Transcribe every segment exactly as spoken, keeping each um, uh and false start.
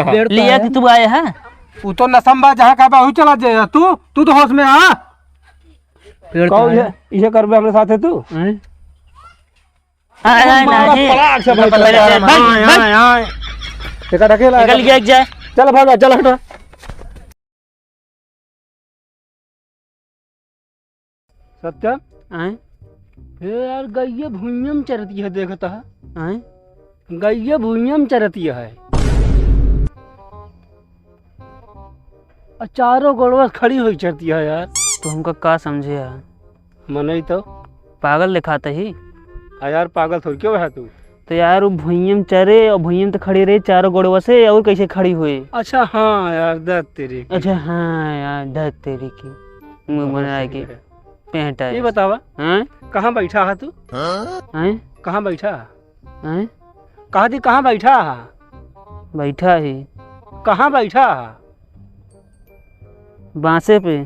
पेड़ लिया है। कि तू आए है? उ तो नसम बा, जहाँ का बा, वही चला जाए। तू, तू तो होश में आ। पेड़ कौन कहाँ है? ये, ये करबे हमरे साथे तू? हैं? आए, आए, मारा आए। पलाक से भाई, पहले चल, चल, भाग, आए, भाग। आए, आए। देखा, ढकेला, निकल गया, एक जाए। चल, भाग, चल, हट। सत्या? आए? हे यार, गइया भुइयम चरती है, देखता है। आए? गइया भुइयम चरती है। आ चारों गोड़वा से खड़ी होई चरती है यार। तो हमका का समझे यार? मनई तो। पागल देखात ही। आ यार, पागल थोड़ी क्यों है तू? तो यार, वो भुइयम चरे और भुइयम तो खड़ी रही चारों गोड़वा से, और कैसे खड़ी हुई? अच्छा, हाँ यार, दत तेरी की। अच्छा, हाँ यार, दत तेरी की। मुंह बहुत बनाए सही की। है। पेंट है। ये बतावा, हाँ? कहाँ बैठा है तू? हाँ? कहाँ बैठा? हैं? कहा थी, कहाँ बैठा हा? बैठा ही। कहाँ बैठा हा? बांसे पे।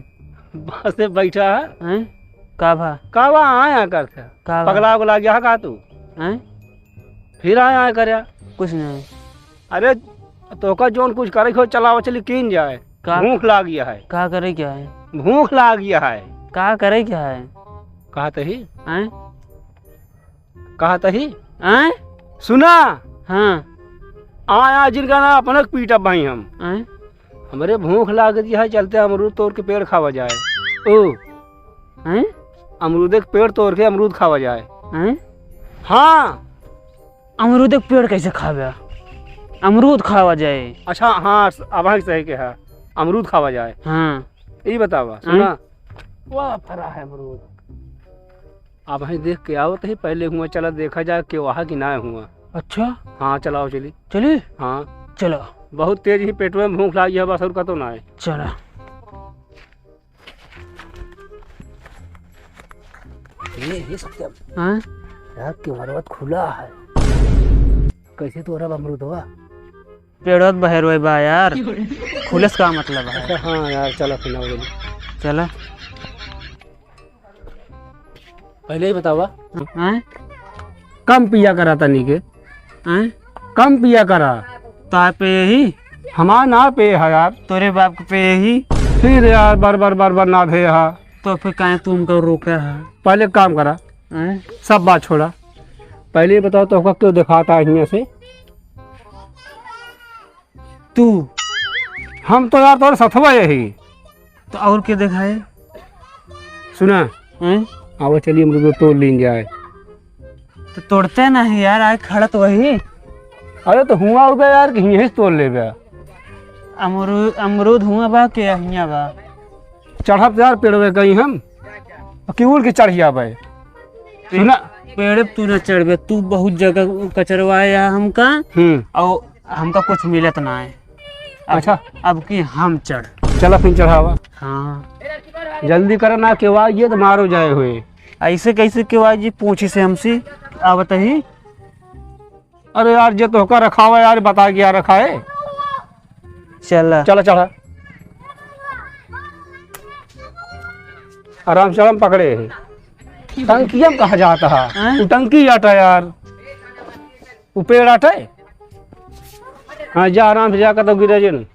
बांसे बैठा हा? हैं? का भा? का बा, आया कर था? का बा? पगला उगला गया का तू? हैं? फिर आया, आया कर या? कुछ नहीं। अरे, तोका जौन कुछ करे हो, चलावा चली कीन जाए। का? भूख लाग गया है। का करे क्या है? भूख लाग गया है। का करे क्या है? कहा तही? हैं? कहा तही? आय? सुना? हाँ। आय, आय, जिनका ना अपने के पीटब भाई हम। आय? हमरे भूख लागत है, चलते अमरूद तोड़ के पेड़ खावा जाए। ओ। हैं? अमरूदे के पेड़ तोड़ के अमरूद खावा जाए। हैं? हाँ। अमरूदे के पेड़ कैसे खावे? अमरूद खावा जाए। अच्छा, हाँ, अब सही के है, अमरूद खावा जाए। हाँ। ई बतावा, हैं? सुना? वाह, फरा है अमरूद। अब हम देख के आवत ही, पहले हुआ चला देखा जाए, केहू आहा कि ना हुआ। अच्छा? हाँ, चलाओ चली। चली? हाँ। चला। बहुत तेज ही पेट में भूख लागी है, बस और कतो ना है। चला। ये, ये सत्या। हाँ? यार, केवरवा खुला है। कैसे तोरा अमरूदवा? पेड़वा त बहरवे बा यार। खुलस का मतलब है? अच्छा, हाँ यार, चला फिर ना हो गई। चला। पहले ही बतावा। हैं? कम पिया करा तनी के। हैं? कम पिया करा। ताय पे यही? हमार ना पे है यार। तोरे बाप के पे यही? फिर यार, बार बार, बार बार ना भे हा। तो फिर काहे तू हमका रोका है? पहले काम करा। हैं? सब बात छोड़ा। पहले ये बताओ, तोहका क्यों दिखाता है हियां से? तू? हम तो यार तोरे सथवा यही। तो और के देखाए? सुना। हैं? आवा चली, अमरूद तोड़ लीन जाए। तो तोड़ते नहीं यार, आए खड़ा तो वही। अरे तो हुआ उबे यार कि यहीं से तोड़ लेबे। अमरूद, अमरूद हुआ बा के हियां बा? चढ़ब यार पेड़वे कहीं हम, कि उड़ के चढ़ जाबे। सुना। पेड़ पे तू ना चढ़बे, तू बहुत जगह कचरवाया हमका। हम्म। और हमका कुछ मिलत ना है। अब, अच्छा। अब की हम चढ़। चला फिर चढ़ावा। हाँ। जल्दी करा ना, केहू आ गया तो मारो जाए हुए। ऐसे कैसे केहू आ जी पूछी से हमसे? आवत ही। अरे यार, जे तोहका रखावा यार, बता के यार रखा है। चला। चला, चढ़ा। आराम से, आराम पकड़े। टंकिया में कहा जाता है? हाँ? वो टंकी आटा यार। उ पेड़ आटे? हाँ, जा आराम से, जा, कतौ गिरे जे न।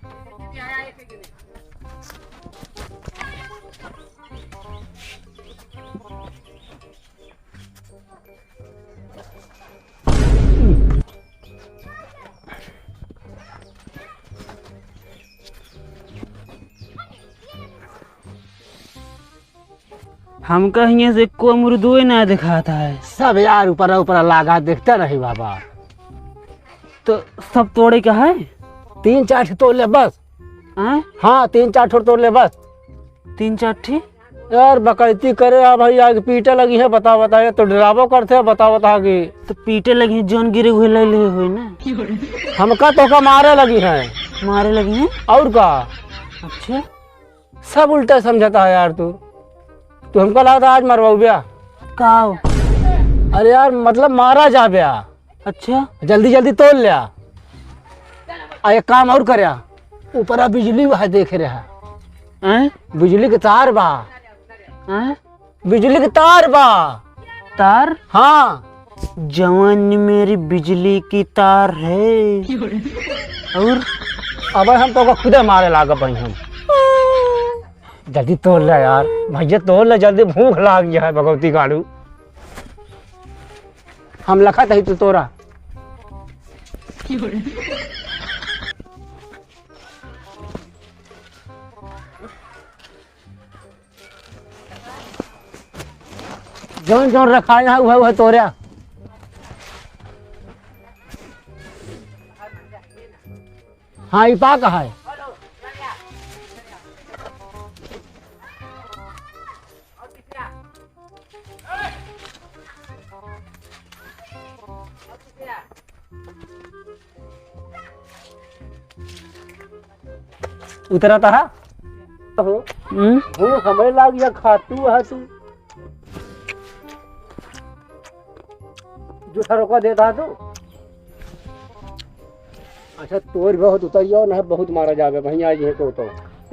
हमका हियां से एको अमरूदो ना दिखाता है। सब यार ऊपर ऊपर लागा, देखते रही बाबा। तो सब तोड़े का है? तीन चार ठे तोड़ ले बस। हैं? हाँ, तीन चार ठो तोड़ ले बस। तीन चार ठे? यार बकैती करे आ भाई, आगे पीटे लगी है, बता बता, ये तो डरावो करते हैं, बता बता के। तो पीटे लगी है, जौन गिरे हुए ले ले हुए ना। हमका तो का मारे लगी है। मारे लगी है? और का? अच्छा। सब उल्टा समझता है यार तू। तू हमका लगता आज मरवाऊ ब्या। का हो? अरे यार, मतलब मारा जा ब्या। अच्छा। जल्दी जल्दी तोड़ ल्या। आ एक काम और कर्या, ऊपरा बिजली वह देखे रहा। हैं? बिजली के तार बा। हैं? बिजली के तार बा। तार? हाँ। जवानी मेरी बिजली की तार है। और? अबे हम तोका खुदे मारे लागब भाई हम। जल्दी तोड़ ले यार, भैया तोड़ ले जल्दी, भूख लाग गया है भगवती गाड़ू। हम लखत ही तू तोरा। जौन जौन रखाया है, उहे उहे तोड़्या। हाँ, ई पाक है। उतरत है? हो। हम्म? वो हमें लाग या खातू है तू। जो सरोका देता है तू। अच्छा, तोर बहुत उतर जाओ ना, बहुत मारा जावे भैया, ये तो, तो।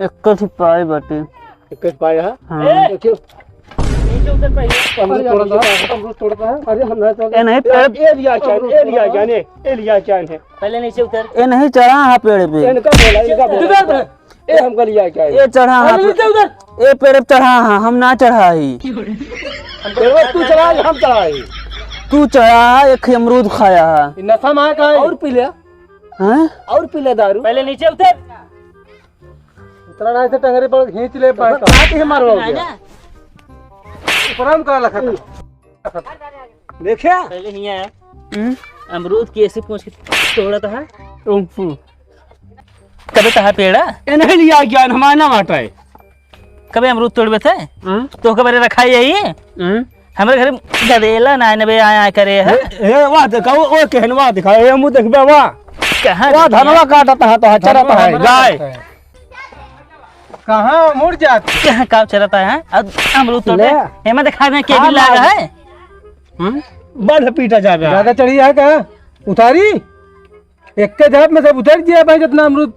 एक ठो पाए बाटे। एक ठो पाए है? हाँ। देखियो। नीचे उतर पहले। अमरूद अरे, तोड़ता है, अमरूद तोड़ता है। अरे, हम नहीं तोड़ते। ए, नहीं, पेड़ ए लिया क्या, ए लिया क्या, ने, ए लिया क्या ने। पहले नीचे उतर। ए नहीं चढ़ा है पेड़ पे। इनका बोला, इनका बोला। उधर पे। ए हमका लिया क्या है? ए चढ़ा है अरे, पे-, नीचे उतर। ए पेड़ पे चढ़ा है, हम ना चढ़ा ही। पेड़ पे तू चढ़ा है, हम चढ़ा ही। तू चढ़ा है, एक अमरूद खाया है। नशा में का है? और पी ले। हैं? और पी ले दारू। पहले नीचे उतर। उतरा नहीं तो टंगरी पर खींच ले पाए तो। बात ही मारो हो गया। ऊपर हम का लखा था। देखा? पहले हियाँ आया। हम्म? अमरूद की ऐसी पूँछ के तोड़त है। कबे तहा पेड़ा? ए नहीं लिया ज्ञान, हमारा ना बाटा है। कबे अमरूद तोड़बे थे? हम्म? तो कबे रखा यही? हम्म? हमरे घर में गदेला ना नबे आया करे है। ए, ए, वाह देखा, ओ, ओ कहन वाह देखा, ए मुँह देखबे वाह। कहाँ वाह देखा? धनवा काटत है तो चरत है, गाय। कहाँ मुड़ जात? कहाँ काम चलता है? अब अमरूद तोड़े। ले। एमा देखा में के खा भी लागा मार। है। हम्म? बड़ पीटा जाबे। ज्यादा चढ़ी है का? उतारी? एक के जाप में सब उतर दिया भाई, जितना अमरूद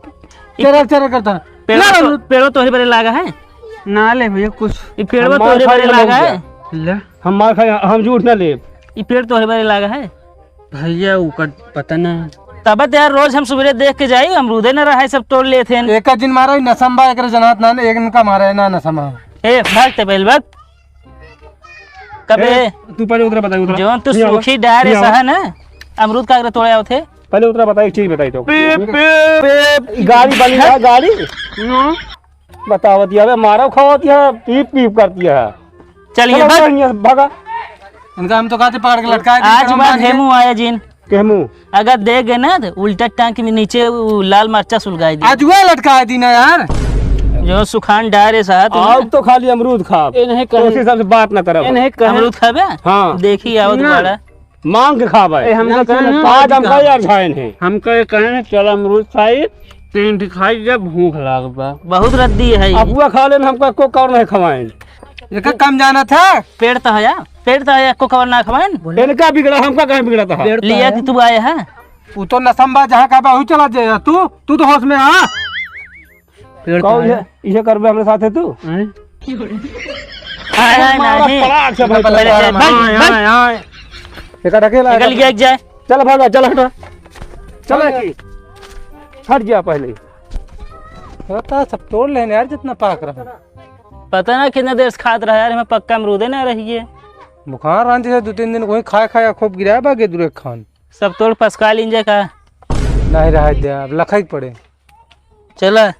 चरा चरा करता। पेड़ो ना तो, अमरूद। पेड़ो तोहरे बरे लागा है? ना ले भैया कुछ। ई पेड़वा हम मार तोहरे खाए बरे हम लागा लोग है? ले। हम मार खाए, हम झूठ ना लेब। ई पेड़ तोहरे बरे लागा है? भैया, ओकर पता ना। तब तो यार, रोज हम सुबेरे देख के जाई, अमरूदे न रहे, सब तोड़ लेत हैं। एका जिन मारा, ई नसम बा, एकरे जनात ना, एक इनका मारा है ना नसम बा। ए, भाग ते बैल, भाग। कबे? ए, तू पहले उतरा, बता, उतरा। जौन तू नहीं आवा। सूखी डारे नहीं आवा। सहा ना, अमरूद का अगर तोड़े आवत है? पहले उतरा, बताई, ठीक बताई तो। पीप, पीप, पीप। गाड़ी बनी है, गाड़ी। हम्म। बतावत है, अबे मारव खावत है, पीप पीप करती है। चलिए, चलो, भाग। बढ़िया, भागा। इनका हम तो कहते पकड़ के लटकाए दी, आज के बाद मार हेमू आया जिन। केहमू। अगर देख गए ना तो उल्टा टांग के नीचे उ लाल मरचा सुलगाई दी। आज वह लटकाए दी ना यार। जो सुखान डारे साथ में। आज तो खाली अमरूद खाब। ए नहीं तो कहन। उसी सबसे बात ना करब। ए नहीं कहन। अमरूद खाबे? हाँ। देखी आओ ना। दोबारा। मांग के खाबे। ए, हमका ना, कहन ना। आज हमका यार खाएन है। हमका ये कहन, चल अमरूद खाई, तीन ठे खाई, जब भूख लाग बा। बहुत रद्दी है। अपुआ खा लेन, हमका को कौन नहीं खवाएन। एका कम जाना था। पेड़ तो है यार, पेड़ तो है, को कवर ना खवाएन। इनका बिगड़ा, हमका कहाँ बिगड़ा था? पेड़ तो लिया है। कि तू आए है। वो तो नसम बा, जहाँ का बा, वही चला जाए। तू, तू तो होश में आ। पेड़ कौन तो है? ये, ये करबे हमरे साथ है तू? हैं? आय, आय, मारा नहीं। पड़ा, अच्छा भाई, पहले पड़ा। से भाग, आय, भाग। आय, आय। एक ढकेला निकल है। गया, एक जाए। चल भागा, चल हटा। चल भागा। हट। हट गया पहले। होता सब तोड़ लेने यार, जितना पाक रहा। पता ना कितना देर से खात रहा यार, हमें पक्का अमरूदे ना रही है। बुखार रहन जैसे दो तीन दिन वही खाए खाए खूब गिराए बा गेदुरे खान। सब तोड़ पसका लीन जाए का? नहीं रहा दे, अब लखाई के पड़े। चला।